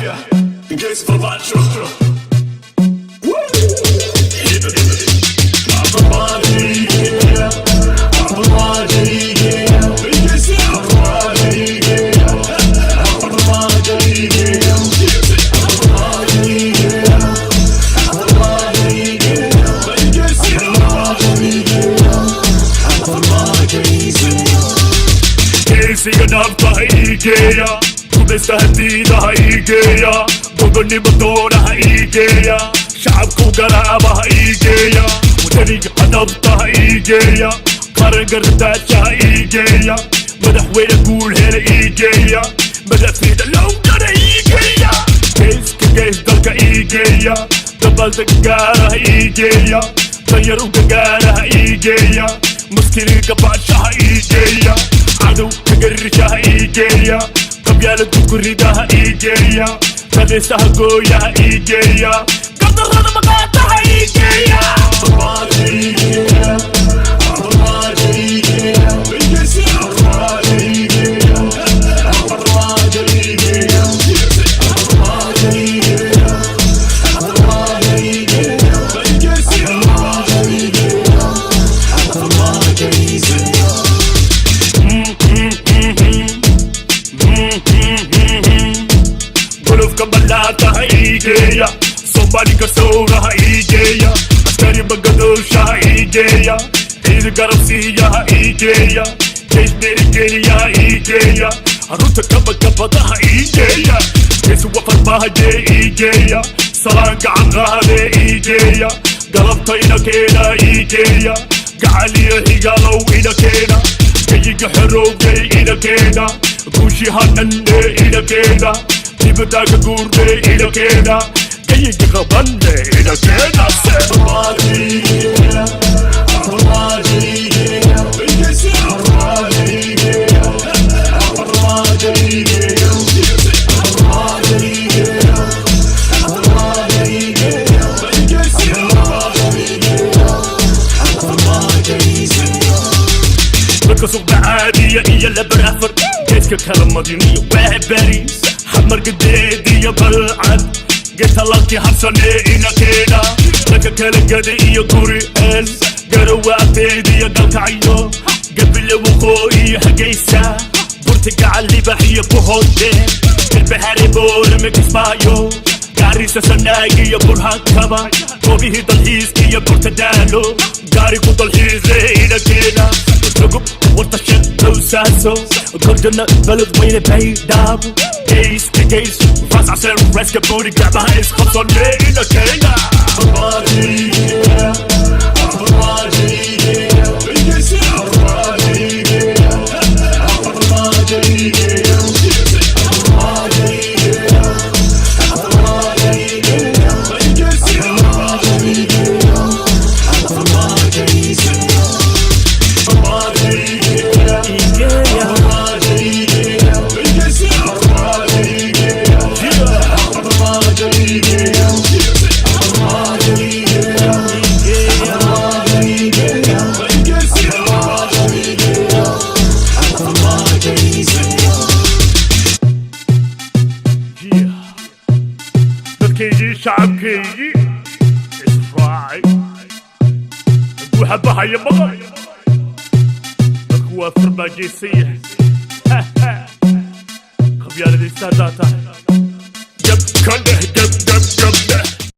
Gees Farmaajo. Farmaajo igeeya, Farmaajo igeeya, Farmaajo igeeya, Farmaajo igeeya, Farmaajo igeeya, Farmaajo igeeya, Farmaajo igeeya, Farmaajo igeeya. Geesiga dhabta ha iigeeya, gumaysta hadiida ha iigeeya, gobonimo doona ha iigeeya, shacabku garaaba ha iigeeya, wadaniga dhabta ha iigeeya, qaranka radaasha ha iigeeya, madaxweyne guul hela iigeeya, madafiida lowdana iigeeya, geeska gees dalka iigeeya, dabaaldeg gaara ha iigeeya, danyar u gagaara ha iigeeya, maskiniga baasha ha iigeeya, cadow kagarisha ha iigeeya, qabyaaladu kurida ha iigeeya, kadiisaha gooya ha iigeeya, gardarrada maqaata ha iigeeya. Farmaajo igeeya, Farmaajo igeeya, Farmaajo igeeya, Farmaajo igeeya, Farmaajo igeeya, Farmaajo igeeya, Farmaajo igeeya, Farmaajo igeeya. Golofka ballaata ha iigeeya, Soomaaliga sowra ha iigeeya, askari bagadoosha ha iigeeya, ciid garabsiiya ha iigeeya, gees dhiirigeliya ha iigeeya, harunta kabakabada ha iigeeya, gees wafarbaahajee iigeeya, salaan gacan qaadee iigeeya, galabta ina keena iigeeya, gacal iyo xigaalow ina keena, gayiga xorowgay ina keena, guushi hadhanne ina keena, dibadaaga guurne ina keena, gayiga qabanne ina keena. Farmaajo igeeya, Farmaajo igeeya, Farmaajo igeeya, Farmaajo igeeya, Farmaajo igeeya, Farmaajo igeeya, Farmaajo igeeya, Farmaajo igeeya. Marka suqda caadiya iyo labar afar geeska kala madiniyo waa Bariis xamargadeed iyo Balcad getalaalkii habsanee ina keena, dadka kala gada iyo guri eel garowa agteed iyo Galkacyo, Gabile waqoo iyo Hagaysa, Burta Gacal Libax iyo Buhoode, Galbahare, Boorame, Kismaayo, Gaarisa, Sanaag iyo Burhakaba, goobihii dalxiiska iyo Burta Daalo, gaarigu dalxiise ina keena, Tugub, Wartashe, Lowsaaso, Gordona, Beledweyne, Baydhabo, geeska gees, Ras Casir, Raska Boodi, gacmaha isqabsane ina keena. Farmaajo igeeya, Farmaajo igeeya, Farmaajo igeeya, Farmaajo igeeya, Farmaajo igeeya, Farmaajo igeeya, Farmaajo igeeya, Farmaajo igeeya, Farmaajo igeeya, Farmaajo igeeya, Farmaajo igeeya, Farmaajo igeeya, Farmaajo igeeya, Farmaajo igeeya, Farmaajo igeeya, Farmaajo igeeya. Yeah. Dadkaygii, shacabkaygii israacay, guuxa bahaya maqal, dadku waa farmaajaysan yahay. Qabyaaladiisa haddaa tahay, gab ka dheh.